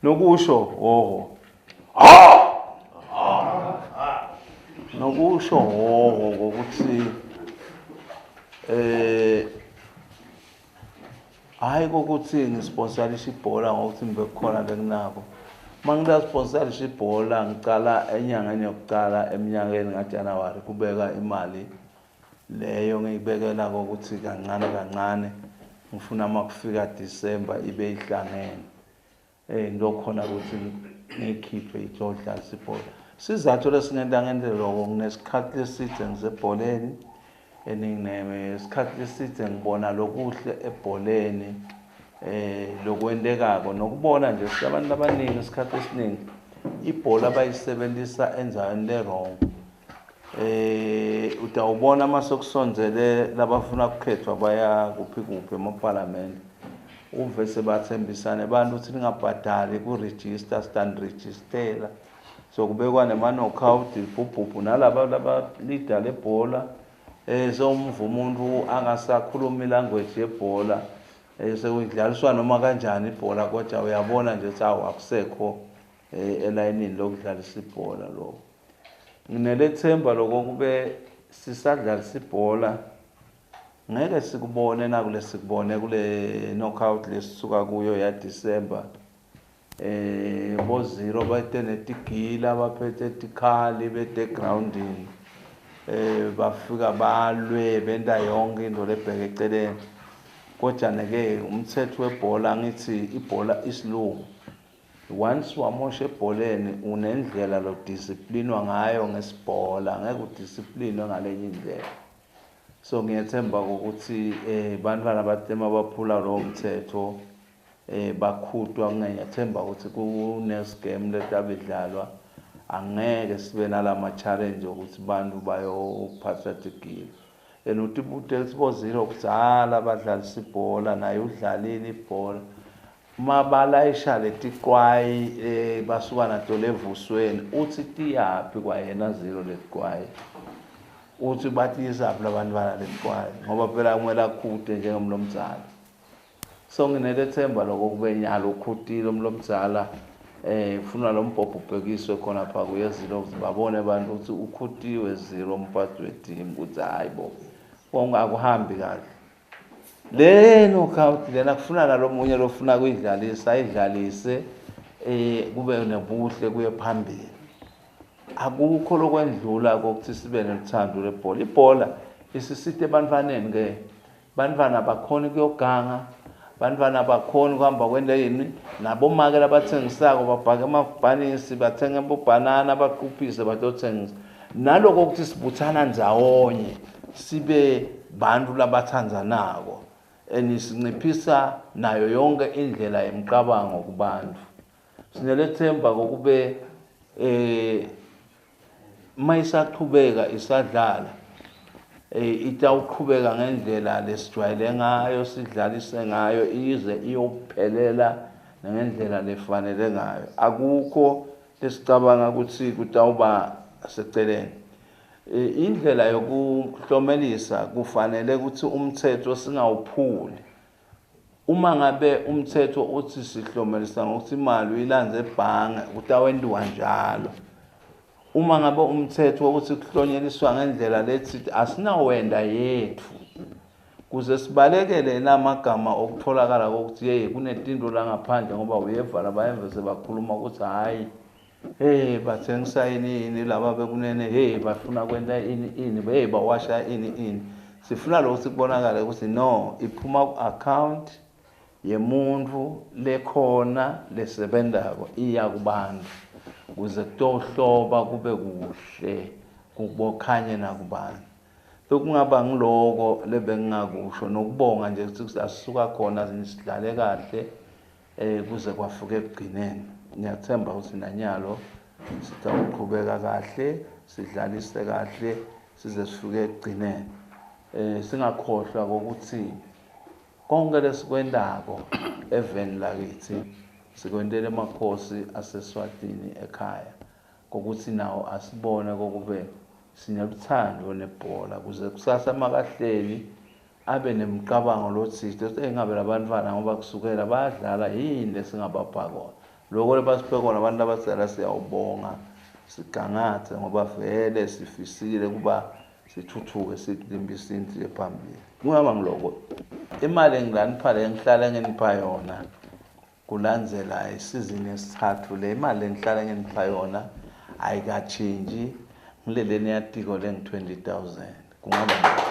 Nokusho hoho. Nokusho hoho ngokuthi hayi kokuthi ngisponsorisha ibhola ngokuthi ngibe khona bekunako. Uma ngisponsorisha ibhola ngicala enyangeni yokuqala eminyakeni kaJanuary kubeka imali leyo ngiyibekela ukuthi kancane kancane ngifuna makufika December ibe ihlangene. Ngiyokhona ukuthi ngikhiphe ijodlalisa ibhola. Sizathu lesingenta ngendlela lokho nginesikhathi leside ngisebholeni eninginesikhathi leside ngibona lokuhle ebholeni lokwentekako nokubona nje abantu abaningi isikhathi esiningi ibhola bayisebenzisa endaweni le wrong. Utawubona mase kusondzele labafuna kukhethwa baya kuphi kuphi emaparlament uve sebathembisane abantu ukuthi ningabhadali ku register stand registela so kubekwa nema knockout ibhubhubhu nalaba laba leader lebhola sewumva umuntu angasakhuluma ilanguage yebhola sekudlaliswa noma kanjani ibhola kodwa uyabona nje ukuthi awu akusekho elayinini lokudlalisa ibhola lokho. Nginelethemba lokho kube sisadlalisa ibhola ngeke sikubone nakule sikubone kule knockout lesisuka kuyo ya December bo zero bayite netigila baphethe tikhali bete groundini bafika balwe benta yonke into lebheke eceleni. Kodwa ke umthetho webhola ngithi ibhola isilungu once wamosha ebholeni unendlela lo disciplinwa ngayo ngesibhola ngeke udisciplinwe ngalenye indlela. So ngiyethemba ukuthi bantwana batema baphula lo mthetho bakhutwa. Ngiyathemba ukuthi ku next game letabidlalwa angeke sibe nalama challenge ukuthi bantu bayophatha tigila. And utibute ukuthi zero kudzala badlalisa ibhola naye udlalile ibhola mabalayisha letiqwayi basuka nato levusweni uthi tiyaphi kwayena zero letiqwayi uthi batiyisaphi labantwana letiqwayi ngoba phela kumele akhute njengomlomdzala. So nginelethemba lokho kube nyalo ukhutile umlomdzala ufuna lo mbhobho ubhekiswe khona pha kuye zero ukuthi babone abantu ukuthi ukhutiwe zero umphathi weteam ukuthi hayi bo konke akuhambi kahle. Le knockout lena kufuna nalomunye lofuna kuyidlalisa ayidlalise kube nebuhle kuye phambili. Akukho lokwendlula kokuthi sibe noluthando lebhola. Ibhola isisite ebantwaneni ke bantwana bakhona kuyoganga bantwana bakhona kuhamba kwenda yini nabomake labathengisako babhake amabhanisi bathenge amabhanana baquphise batothengisa naloko ukuthi sibuthana ndzawonye sibe bantu labathandzanako enisinciphisa nayo yonke indlela yemicabango kubantu. Sinelethemba kokube mayisaqhubeka isadlala itawuqhubeka ngendlela lesijwayele ngayo sidlalise ngayo ize iyophelela ngendlela lefanele ngayo. Akukho lesicabanga ukuthi kutawuba seceleni. Indlela yokuhlomelisa kufanele ukuthi umthetho singawuphuli. Uma ngabe umthetho uthi sihlomelisa ngokuthi imali uyilanze ebhange kutawentiwa njalo. Uma ngabe umthetho wokuthi kuhlonyeliswa ngendlela lethi asinawenda yethu kuze sibalekele lamagama okutholakala kokuthi hey kunetinto la ngaphandle ngoba uyevala bayemve sebakhuluma ukuthi hayi hey bathengisa ini ini laba bekunene hey bafuna kwenta ini ini hey bawasha ini ini. Sifuna lokho sikubonakala ukuthi no iphuma ku account yemuntu lekhona lesebenzako iya kubantu kuze kutohloba kube kuhle kubokhanye nakubantu. Lokungaba ngiloko lebengingakusho nokubonga nje ukuthi asisuka khona sidlale kahle kuze kwafika ekugcineni. Ngiyathemba ukuthi nanyalo sitawuqhubeka kahle sidlalise kahle size sifike ekugcineni. Singakhohlwa ukuthi konke lesikwendako eveni lakithi sikwentele amakhosi aseSwatini ekhaya kokuthi nawo asibone kokube sineluthando nebhola kuze kusasa makahleli abe nemicabango lothile engabe labantwana ngoba kusukela bayadlala yini lesingabapha kona. Loko lebasiphe kona abantu abadzala siyawubonga sigangathe ngoba vele sifisile kuba sithuthuke silimbise phambili. Kungaba ngiloko imali engilanipha le ngihlale nginipha yona kulandzela isizini yesithathu, le imali engihlale nginipha yona ayikatshintshi, ngileleni yatiko lengu-20 000 kungaba.